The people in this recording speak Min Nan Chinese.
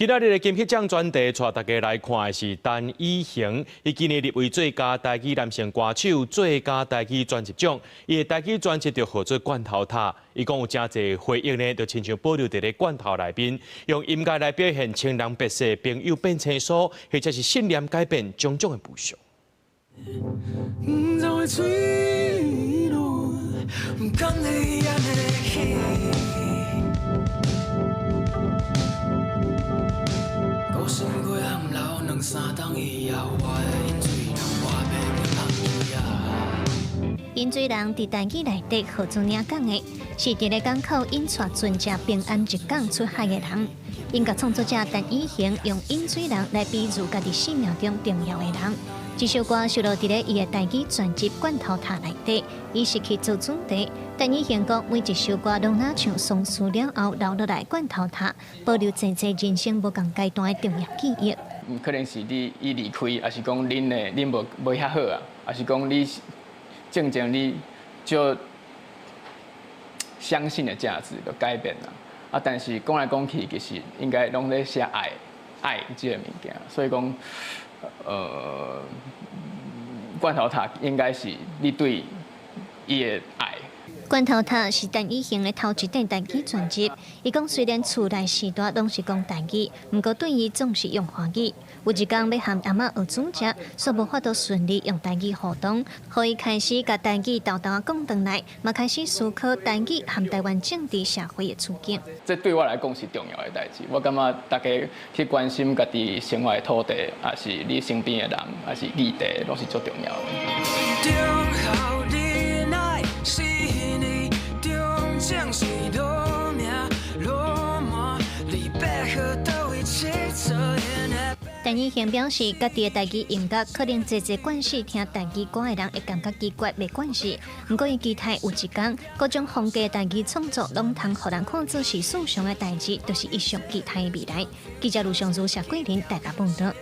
今仔日的金曲獎專題，帶大家來看的是陳以恆，伊今年入圍最佳台語男性歌手、最佳台語專輯獎。伊的台語專輯就號做《罐頭塔》，伊講有誠濟回憶呢，就親像保留佇咧罐頭內面，用音樂來表現情人別逝、朋友變生疏，或者是信念改變種種的悲傷。毋知會墜落，毋甘你按呢去。孤身過暗流兩三冬以後，我的飲水人我欲去放棄啊。飲水人佇台語內底號做領港的，是佇咧港口引帶船隻平安入港出海的人。音樂創作者陳以恆用飲水人來比喻家己生命中重要的人。這首歌收錄佇咧伊的台語專輯《罐頭塔》內底，以失去做主題。陳以恆講，每一首歌攏若像喪事了後留落來罐頭塔，保留濟濟人生無仝階段的重要記憶。可能是你伊離開，抑是講恁的恁無無遐好啊，抑是講你正正你就相信的價值就改變啦。啊，但是講來講去，其實應該攏咧寫愛愛這个物件，所以講，罐頭塔應該是你對伊的愛。罐頭塔是陳以恆的頭一張台語專輯。伊講雖然厝內序大攏是講台語，毋過對伊總是用華語。有一工欲和阿嬤學煮食，煞無法度順利用台語互動，予伊開始共台語沓沓講轉來，嘛開始思考台語和台灣政治社會的處境。這對我來講是重要的代誌。我感覺大家去關心家己生活的土地，抑是你身邊的人，抑是議題，攏是足重要的。中孝仁愛是你，中正是落命落滿，你欲予佗位佚佗的。陳以恆表示，家己的台語音樂可能濟濟慣勢聽台語歌的人會感覺奇怪，袂慣勢。毋過伊期待有一工，各種風格的台語創作攏通予人看做是世上的代誌，就是伊上期待的未來。記者盧尚如、謝桂林台北報導。